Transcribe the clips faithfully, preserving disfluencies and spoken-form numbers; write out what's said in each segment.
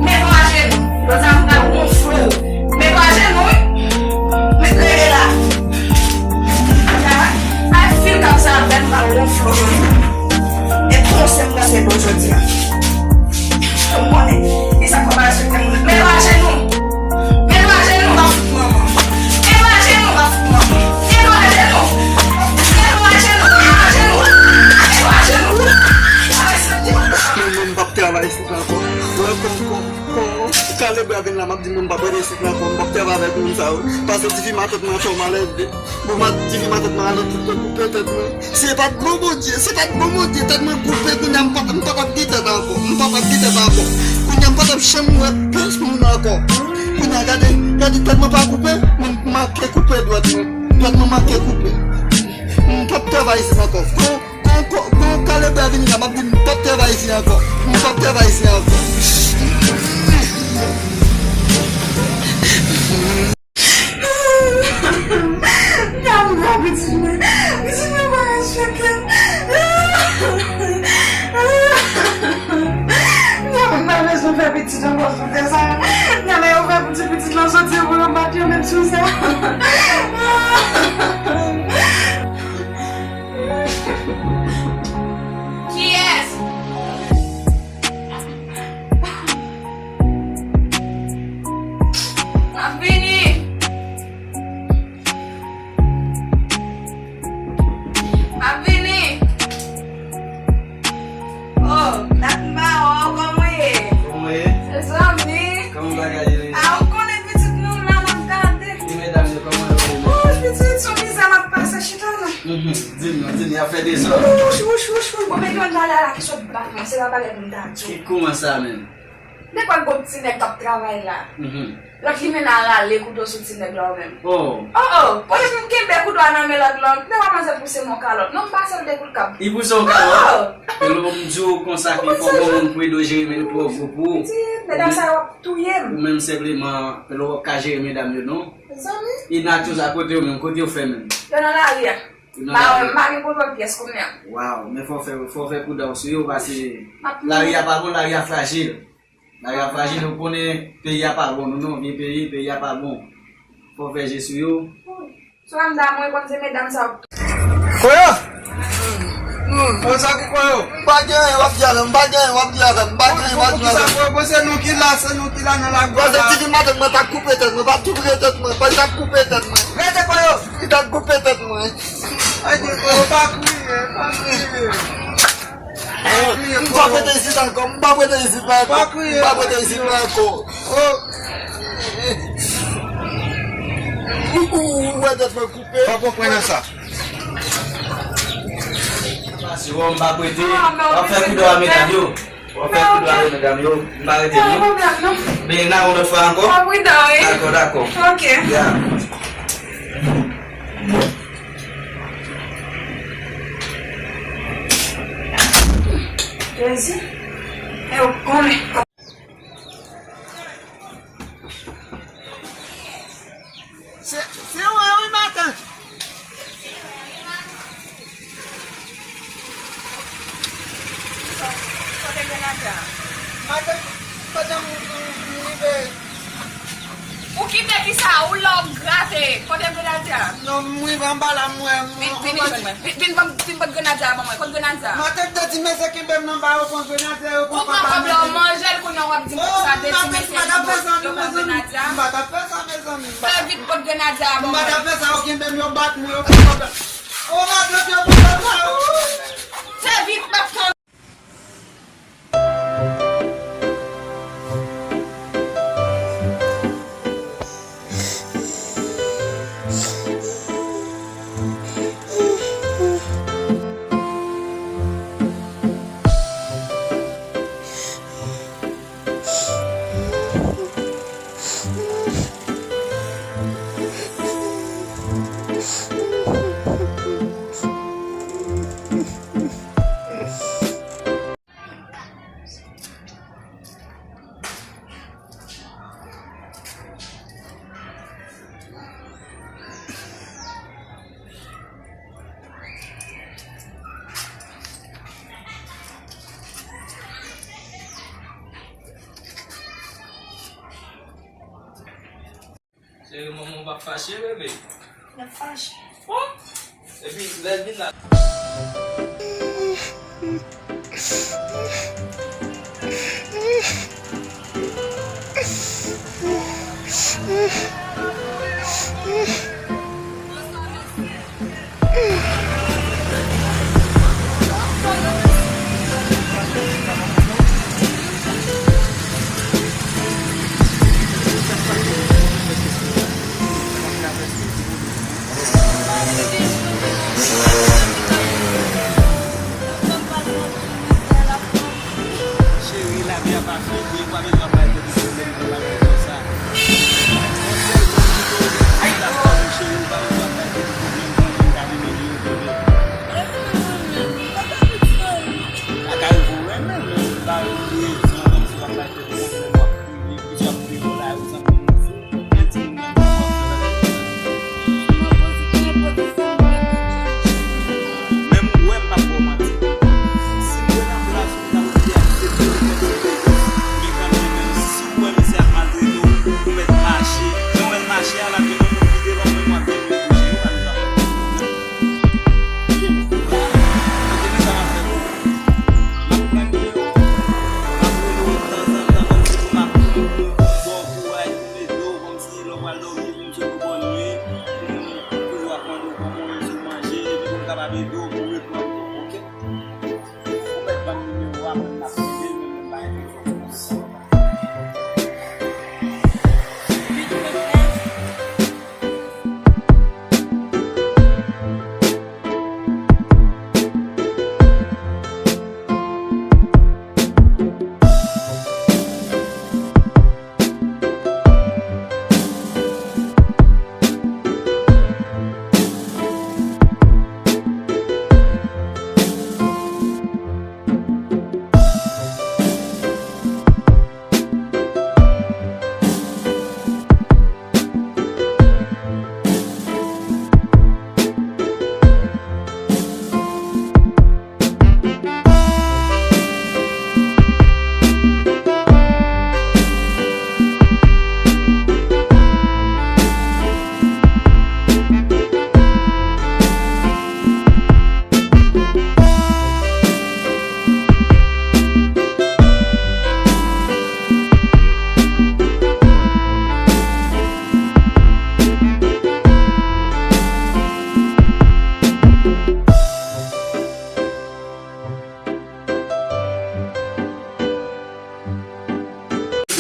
Met w ajenou, lòt sa m pral gon flow. Met w ajenou, wi. Met leve la. Ay, fil kap sa a, m pral gon flow jodi a. E konsèy m pase pou jodi a. Ou konnen, ki sa k fè w pa respekte moun? Met w ajenou. Met w ajenou, m ap fout manman. Met w ajenou, m ap fout manman. Met w ajenou. Met w ajenou, met w ajenou, met w ajenou. Mwen menm, m p ap travay isit ankò. Mwen, kòm, kòm, kòm Kaleb la vin la, m ap di moun m p ap rete isit la ankò, m p ap travay avèk moun sa yo. Pase tifi matant mwen an fè m alèz. Bon, ma, tifi matant mwen alèz, tout te koupe tèt mwen. Se pa t bon Bondye, se pa t bon Bondye, tèt mwen koupe, kounye a m pa t, m pa t ap gen tèt ankò, m pa t ap gen tèt ankò. Kounye a m pa t ap janm wè pòs moun ankò. Kounye a, gade, gade tèt mwen pa koupe, m make koupe dwèt mwen. Dwèt mwen make koupe. M p ap travay isit ankò. Kon, kon, kon, kon Kaleb la vini la, m ap di m p ap travay isit ankò. M p ap travay isit ankò. Nèg la pitit mwen, pitit mwen pa respekte m. Nèg la pa bezwen fè pitit ankò sou tè sa. Nèg la yo fè pou ti pitit lan soti pou yo bat yo met sou sa. Kiyès? M ap vini. M ap vini. Oh, dat m pa wè w, kòman w ye? Kòman w ye? Se zanmi. Kòman bagay yo ye? A, ou konnen pitit nou la, m ap gade. E medam yo, kòman yo ye? Oh, pitit, se yon mizè m ap pase, chita la. Mhm. Di m non, di m, y ap fè dezòd. Wouch, wouch, wouch, wouch. Bon, men yon dada la ki sot bat mwen, se pa bagay pou m ta di w. Ki kouman sa menm? Nenpòt gwo ti nèg k ap travay la. Mhm. Lòt li mennen al rale kouto sou ti nèg la ou menm. Oh. Oh, oh, poze pou m kenbe kouto a nan men lòt la. Men wè manzè pouse m yon kalòt. Non, m pase l de kout kab. Li pouse w yon kalòt? Oh. Pelo m di w konsa ki fò gon moun pou ede w jere men yo twò gwo pou ou. Pitit, medam sa yo ap touye m. Ou menm senpleman, pelo w ap ka jere medam yo non. Zanmi. E Nachos a kote yo menm, kote yo fè menm? Yo nan lari a. Yo nan lari a. M pa gen kontwòl pyès kounye a. Waw, men fò w fè, fò w fè prida w sou yo, paske lari a pa bon, lari a frajil. Lari a frajil, ou konnen peyi a pa bon, nou nan yon vye peyi, peyi a pa bon. Fò w fè je sou yo. Sou ann damou, e kòm se medam sa yo. Koyo! Koyo, sa ki Koyo? M pa gen anyen, w ap di avè m, m pa gen anyen, w ap di avè m, m pa gen anyen, w ap di avè m. Pou, pou ki sa, Koyo? Bon, se nou ki la, se nou ki la nan lagwa la. Bon, se tifi matant mwen t ap koupe tèt mwen, pa t koupe tèt mwen, pa t koupe tèt mwen. Rete, Koyo! Li t ap koupe tèt mwen. Ay, Koyo, pa kriye, pa kriye. M p ap rete isit ankò, m p ap rete isit la ankò, m p ap rete isit la ankò. Ou, ou, ou wè tèt mwen koupe. Pa pran pwen nan sa. Si w wè m p ap rete, w ap fè kou dò a medam yo. W ap fè kou dò a medam yo, m pa rete non. Men n a yon lòt fwa ankò. Dakò, dakò. Ok. Ya. Jezi. E ou konnen. Se, se ou an wi, matant. Kote grenadya? Matant, pandan m, m, m rive. Ou kite kisa? Ou la w ap grate. Kote grenadya? Non, m rive anba la, m wè, m, vin, vin jwenn mwen. Vin, vin, vin, vin pot grenadya ban mwen. Kot grenadya? Matant, de ti mesye kenbe m nan ba yo pran grenadya, yo pran papa m. Ou pran kòb la, w manje l, kounye a w ap di m konsa, de ti mesye ki pot grenadya. M pa t ap fè sa, mezanmi. Fè vit pot grenadya ban mwen. M pa t ap fè sa, yo kenbe m, yo bat mwen, yo pran kòb la. O, matant, yo pran kòb la, o. Fè vit, m ap tann. Cheri, manman w p ap fache, bebe. L ap fache. Oh! Epi, lè l vin la. Cheri, lavi a pa fini, ou pa bezwen ap bay tèt ou pwoblèm nan lavi konsa. Yon sèl moun ki te ouvè pòt la pou ou, cheri, ou pa bezwen ap bay tèt ou pwoblèm konsa, ou ta renmen li, ou te vle. Lakay ou renmen, men ou pa renmen, rezon, kòmsi w ap bay tèt ou pwoblèm, w ap kriye, plis w ap kriye, w la, ou santi moun sou. Menm ou wè m p ap ba w manti. Si m te nan plas ou, m t ap di aksepte l, men kanmenm, menm si w wè misye ap maltrete w, ou mèt mache. Jan w wè l mache a, l ap gen yon moun ki devan w, menm w ap gen yon moun kouche, ou pa bezwen fè pwoblèm. Kote men sa m ap fè pou ou? M ap pran deyò, m ap rele w tanzantan, kòmsi pou m ap ba w kouraj, pou m ede w, kòmsi lè w pral dòmi, pou m sot ou bòn nwi, pou m toujou ap mande w kòman w ye, si w manje, epi pou m kapab ede w, pou w reprann kò w, oke? Ou mèt ban m nimewo a, mwen m ap rele l, mwen m bay telefòn nan.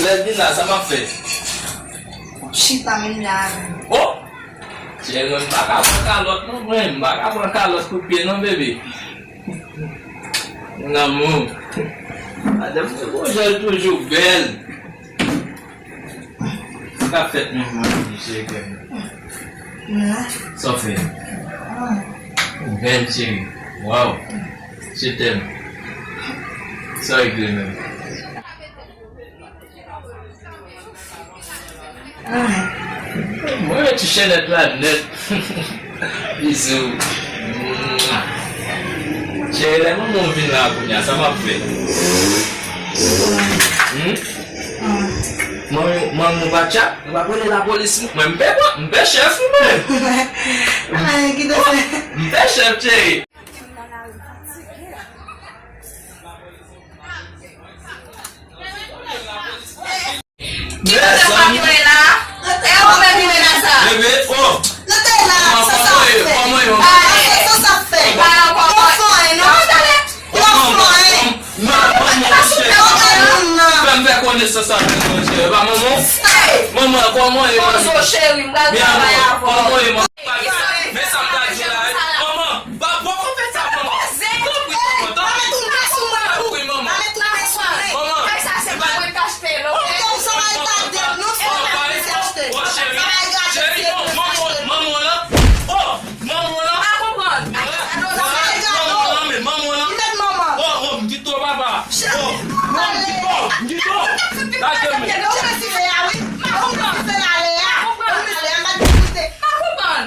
Lè l vin la, sa m ap fè? Chita menm la avè m. Oh! Cheri, mwen m pa ka pran kalòt non, mwen. M pa ka pran kalòt kou pye non, bebe. Mon amour. Madanm se gon jan l toujou bèl. Sa k ap fèt menm, mon amour, cheri kè m? M la. Sa w fè? Ah. Ou bèl, cheri. Waw. Je t'aime. Sa w regle menm? Mwen mete chènèt la nèt. Bizou. Cheri, lè manman w vin la kounye a, sa m ap fè? Hmm? Manman, manman w pa tchap? Ou pa konnen lapolis, mwen, m pè, m pè chèf, mwen. Ay, ki dosye? M pè chèf, cheri. Ki kote w ap jwe la? E ou menm ki mennaj sa? Bebe, oh! Nou te la, sa sa ap fè? Kòman yo? Sa sa ap fè? Kòman yo? Ou fon, non? Non, tande. Ou fon, non? Non, non, non, non, non, non. Fè m fè konesans avèk mwen, cheri. E pa manman? Manman, kòman yo? Bonjou, cheri, m pral travay avè w. Kòman yo, manman? Men sa m pral di w la, wi. Manman, pa poko fè sa, manman. Tanpri, manman, tanpri. Tanpri, manman. Manman. Fè sa, se pa mwen k achte l, oke? Manman, pa gen pwoblèm. Oh, cheri. Cheri, oh, manman, manman lan. Oh, manman lan. Pa konprann. Manman lan, men manman lan. Oh, oh, m kite w, papa. Oh, non, m kite w, m kite w. Lage men. Pa konprann. Pa konprann.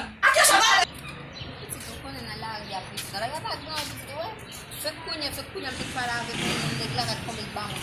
Pitit, ou konnen nan lari y ap viv. Nan lari a pa gran pitit, ou wè. Sot kounye, sot kounye, m te pale avèk yon nèg la, gad kòman l ba mwen.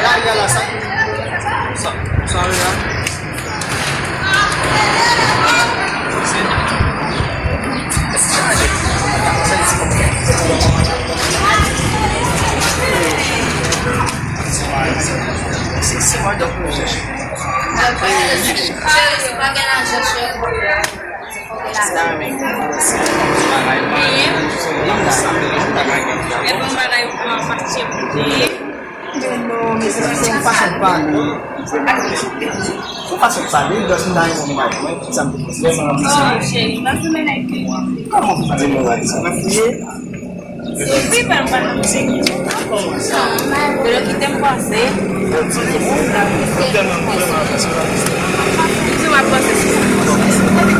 la, la, sa. Sa, sa, la. Se, se pa de pwojè. Kòman pou di nou sa? Wi, men m pa nan mouzik. Yo kite m panse. Di w ap panse sou sa. Mwen pa di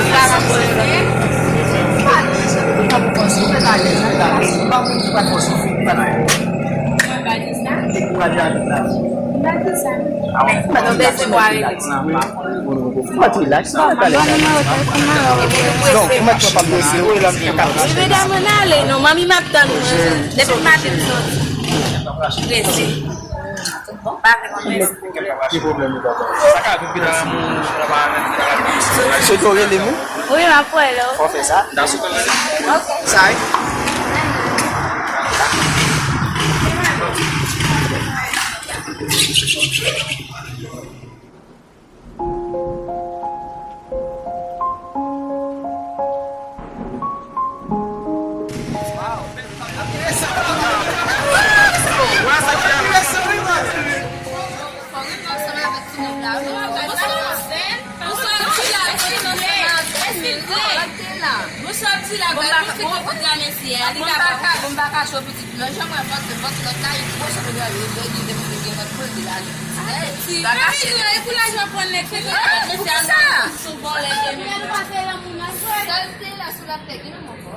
sa. Mwen pa di sa. Mwen pa di sa. Mwen pa di sa. Ou mèt rilaks, ou mèt pale. Non, ou mèt pran pa prese. Medam, ann ale non, manmi m ap tann ou. Depi maten m soti. Prese. Pa vle konn mèsi. Ki pwoblèm ou papa? Sa ka vin pi la, moun, la pa vin pi la. Soti w rele m wi. Wi, m ap rele w. Fò fè sa. Sa wi. Bonswa, ti la, ti la, bonswa, ti la, gade, mwen se te fout gade mesye a, li la ba. Bon, m pa ka cho pitit, non, jan mwen avanse, m panse lòt la, li gwo cheve gade, li bèl, li depi li gen lòt pwèl, li la, li pitit. Ti, pa vin nan e pou lajan pran nèg, se ke lòt mesye a nan sou bon lè demen. Sèl te la sou la tèt, li nan mwen fò.